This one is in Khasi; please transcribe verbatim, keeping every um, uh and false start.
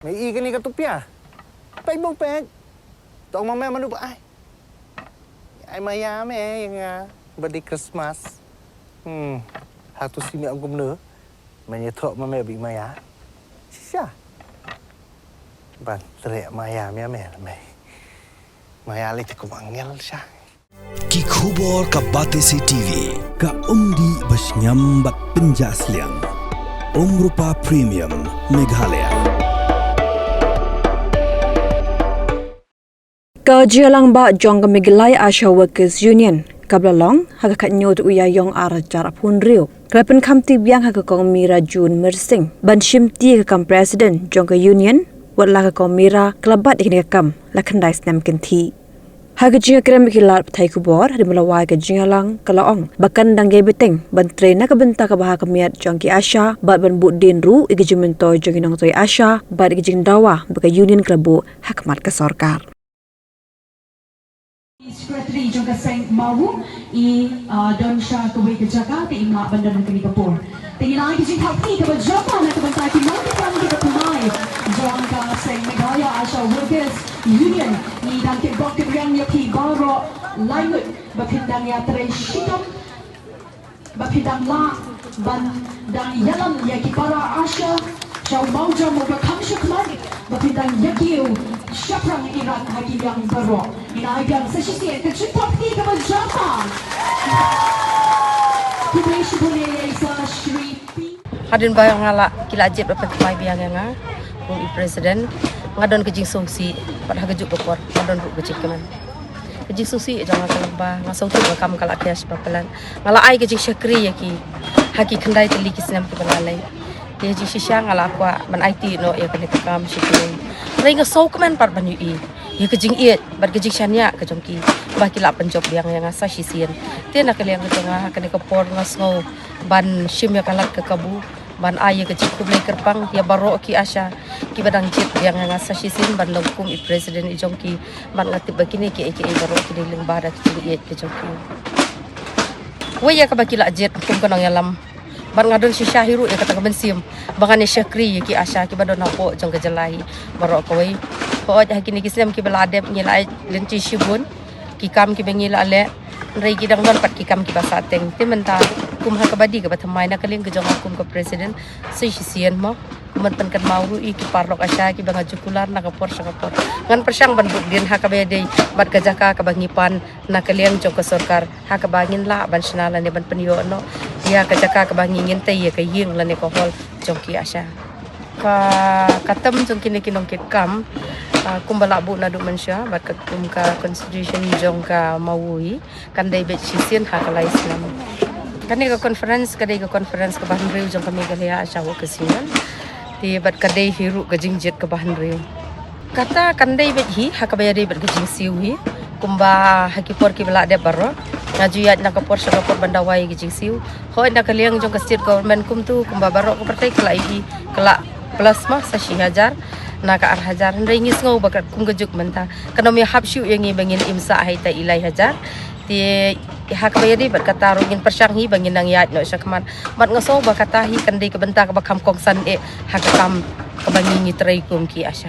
Me i kane ka tupia. Peit bong peit. Tong ma me manu ba ai. Ai maya me ïa nga. Ba dei Christmas. Hmm. Hatu si me ong kumno. Me ïathoh ma me ba i maya. Shisha. Ban treh maya me me me. Maya lei te kum angel sha. Ki khubor ka Batesi TV, ka umdih ba shngiam bad pynjah sliang. Umrupa Premium, Meghalaya. Ka jingïalang ba jong ka Meghalaya Asha Workers Union kaba la long ha ka khathynñiew tarik u Ïaïong arhajar arphew ka la pynkham ti biang ha ka Kong Mira June Myrsing ban shim ti ka kam president jong ka union, wat la ka Kong Mira ka la bat ïa kane ka kam la khyndai snem kynthih. Ha ka jingïakren bad ki lad pathai khubor hadien ba la wai ka jingïalang ka la ong ba kan dang ïai bteng ban trei na ka bynta kaba ha khmat jong ki Asha bad ban bud dien ruh ïa ka jingmyntoi jong ki nongtrei Asha bad ïa ka jingdawa ba ka union ka la buh ha khmat ka sorkar. Secretary jong ka seng Mawu i, ah, don sha kawei ka jaka te im lah ban don ha kane ka por. Te ngi la ai ka jingthap kti kaba jam na ka bynta ki nongtrei kiba thymmai jong ka seng Meghalaya Asha Workers Union. Ngi dang kyrpad kyrpad ïa phi baroh laingut ba phin dang ïatrei shitom, ba phin dang lah ban dang ïalam ïa ki para Asha sha u mawjam uba kham shakhmat, ba phin dang ïakiew shaphrang irat ha ki liang baroh. Ngi la ai biang sa shisien ka jingthap kti kaba jam. Khublei shibun ïa i Sa Shri P. Hadien ba nga la, ki la jied bad pynthymmai biang ïa nga kum i president, nga don ka jingsngewsih bad ha kajuh ka por nga don ruh ka jingkmen. Ka jingsngewsih jong nga ka long ba nga sngewthuh ba ka kam ka la khia shibun palat. Nga la ai ka jingshakri ïa ki ha ki khyndai tylli ki snem kiba la leit. Te ha jingshisha nga la kwah ban aiti noh ïa kane ka kam sha ki. Hynrei nga sngewkmen pat ban ïohi ïa ka jingïeit bad ka jingshaniah ka jong ki ba ki la pynjop biang ïa nga sa shisien. Te na ka liang ka jong nga ha kane ka por nga sngew ban shim ïa ka lad ka kabu ban ai ïa ka jingkhublei kyrpang ïa baroh ki Asha kiba dang jied biang ïa nga sa shisien ban long kum i president i jong ki. Bad nga tip ba kine kiei kiei baroh ki dei lyngba da ka jingïeit ka jong ki. Wei ïa kaba ki la jied kum ka nongïalam, bad nga don shisha hi ruh ïa kata ka mynsiem ba ngan ïa shakri ïa ki Asha kiba don hapoh jong ka jylla hi baroh kawei. Hooid, ha kine ki snem kiba la dep ngi la ai lynti shibun ki kam kiba ngi la leh, hynrei ki dang don pat ki kam kiba sahteng. Te mynta kum ha kaba dei kaba thymmai na ka liang ka jong nga kum ka president, sa shisien mo, kum ban pynkynmaw ruh ïa ki paralok Asha kiba nga ju kular na ka por sha ka por. Ngan pyrshang ban bud dien ha kaba ïadei bad ka jaka kaba ngi pan na ka liang jong ka sorkar, ha kaba ngin lah ban shna lane ban pynïoh noh ïa ka jaka kaba ngi ngin tei ïa ka ïing lane ka hall jong ki Asha. Ka, ka term jong kine ki nongkitkam, ah, kumba la buh naduh mynshuwa bad ka kum ka constitution jong ka Mawu hi, kan dei beit shisien ha ka lai snem. Kane ka conference ka dei ka conference kaba hynriew jong ka Meghalaya Asha Workers Union. Te bad ka dei hi ruh ka jingjied kaba hynriew. Kata kan dei beit hi ha kaba ïadei bad ka jingsiew hi. Kumba ha ki por kiba la dep baroh nga ju ïaid na ka por sha ka por ban dawa ïa ka jingsiew. Hooid, na ka liang jong ka state government kumto kumba baroh ka pyrthei ka la ïohi ka la plus ma sa shi hajar na ka ar hajar. Hynrei ngi sngew ba kat kum ka juk mynta kan ym ïahap shuh ïa ngi ba ngin im sah ha ita i lai hajar. Te ha kaba ïadei bad kata ruh ngin pyrshang hi ba ngin nang ïaid noh sha khmat. Bad nga sngew ba kata hi kan dei ka bynta kaba kham kongsan eh ha ka kam kaba ngi ngi trei kum ki Asha.